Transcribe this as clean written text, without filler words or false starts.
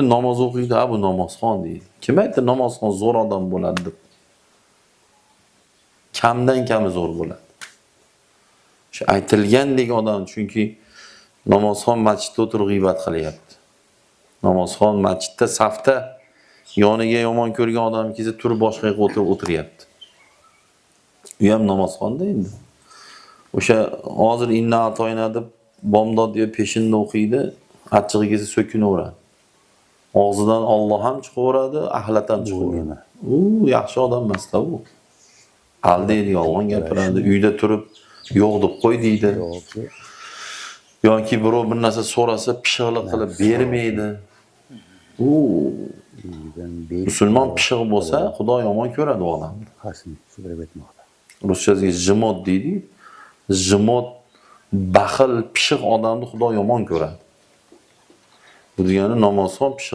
Namoz o'qiydi, ha bu namozxon deydi. Kim aytdi namozxon zo'r odam bo'ladi deb? Kamdan kami zo'r bo'ladi. Shu aytilgandek odam, chunki namozxon masjidda o'tirib g'iybat qilyapti. Namozxon masjidda safda yoniga yomon ko'rgan odam kelsa turib boshqa yoqqa o'tirib o'tiryapti. U ham namozxonda endi. O'sha hozir inna atoyna deb bomdod yo peshinda o'qiydi, achchig'i kelsa so'kinaveradi. Og'zidan Alloh ham chiqaveradi, axlat ham chiqaveradi. U yaxshi odam emas-da u. Aldaydi, yolg'on gapiradi, uyda turib yo'q deb qo'y deydi. Yoki Yoki birov bir narsa so'rasa pishiqlik qilib bermaydi. U uydan 5 musulmon pishiq bo'lsa, Xudo yomon ko'radi u odamni. Xasm sudrab etmoqda. Ruschasiga жмот deydi. Жмот, baxil, pishiq odamni Xudo yomon ko'radi. Bu degani namozxon pishiq